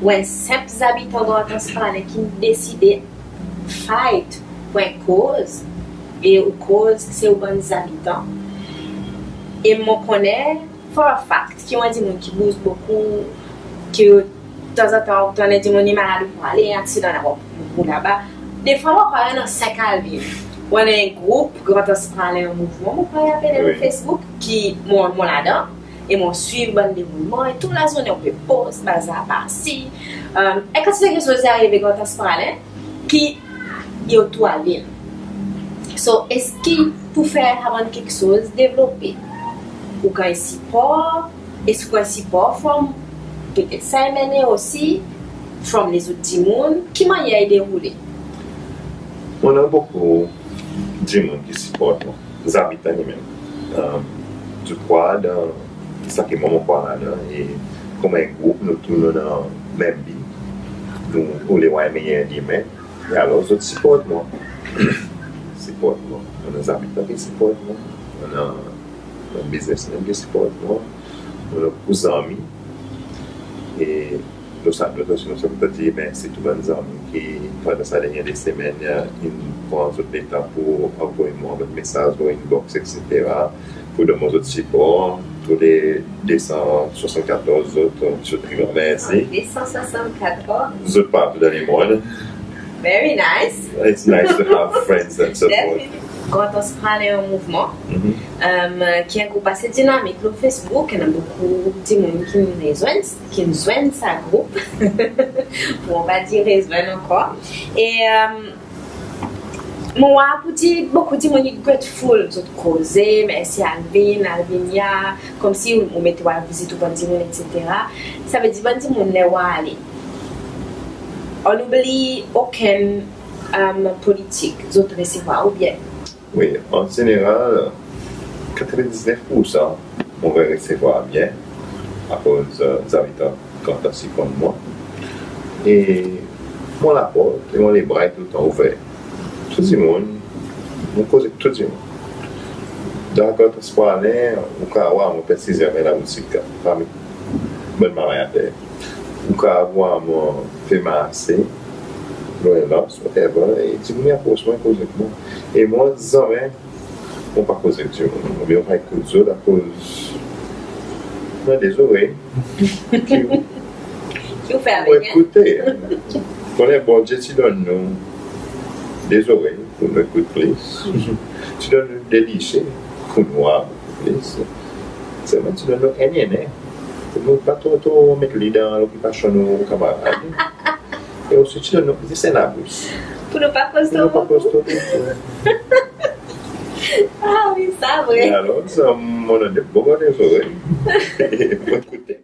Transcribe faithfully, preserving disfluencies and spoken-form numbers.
Ou en senp zabitan Grand Anse Praslin ki'n deside fight pour en koz, e ou koz se ou bann zabitan. E mon konnen for a fact ki ou en dimoun ki bouz bokou, ki tanzantan ou tann en dimoun i malad ou pou ale, aksidan laba, ou laba. Defwa mon krwar i annan senk al vin. Ou annan en group Grand Anse Praslin an mouvman, mon krwar i apele lo Facebook, ki mon, mon ladan. E mon swiv bann devoulman, e tou lazournen ou pe post, bazar parsi. E kantite keksoz i arive Grand Anse Praslin ki yo tou ale. So, eski pou fer sa bann keksoz devlope, ou ganny sipor, eski ou ganny sipor from petet sa MNA osi, from lezot dimoun, ki mannyer i deroule? Mon annan bokou dimoun ki siport mwan. Zabitan li menm. Zot krwar dan sa ki mwan mon krwar ladan, e konman en group, nou tou nou annan menm bi. Nou, nou le war en meyer demen. E alor zot siport mwan. Siport mwan. Annan zabitan ki siport mwan. Annan, annan biznesmenn ki siport mwan. Annan bokou zanmi. E nou sa, nou sa, nou sa kontan dir mersi tou bann zanmi ki pandan sa dernyen de semenn, in pran zot letan pour anvoy mwan bann mesaz lo inbox, etsetera, pour donn mwan zot sipor. Tou le de san swasannkatorz zot, zot en gran mersi. De san swasannkatorz. Zot partou dan lemonn. Very nice. It's nice to have friends that support. Definitely. Grand Anse Praslin an mouvman, ki en group ase dinamik lo Facebook, annan bokou dimoun ki'n rezwenn, ki'n zwenn sa group. Pour pa dir rezwenn ankor. E mon war pour dir bokou dimoun i grateful, zot koze, mersi Alvin, Alvinia, konmsi ou, ou mete war vizit ou bann dimoun, etsetera. Savedir bann dimoun ler war ale, ou oubli okenn politik, zot resevwar ou byen? Wi, an zeneral, katrevendiznef poursan mon resevwar byen, akoz zabitan Grand Anse i konn mwan. E mon laport e mon lebra i toultan ouver. Tou dimoun, mon koz ek tou dimoun. Dan Grand Anse Praslin, ou kapab war mwan pe sizye avek laboutik, parmi bann marmay ater. Ou kapab war mwan pe marse lo en lans, whatever, e dimoun i apros mwan, i koz ek mwan. E mwan zanmen mon pa koz ek dimoun, oubyen mon pa ekout zot, akoz mon annan de zorey ki ou fer avek, ekoute. Konnen Bondye ti donn nou de zorey pour nou ekout plis. Ti donn nou de lise pour nou war bokou plis. Selman ti donn nou en nen. Pour nou pa tro, tro met li dan lokipasyon nou kanmarad. E osi ti donn nou zis en labous. Pour nou pa koz tro bokou. Pour nou pa koz tro bokou. A wi, sa vre. E alor, sa, mon annan de bon, bon zorey. Mon ekoute.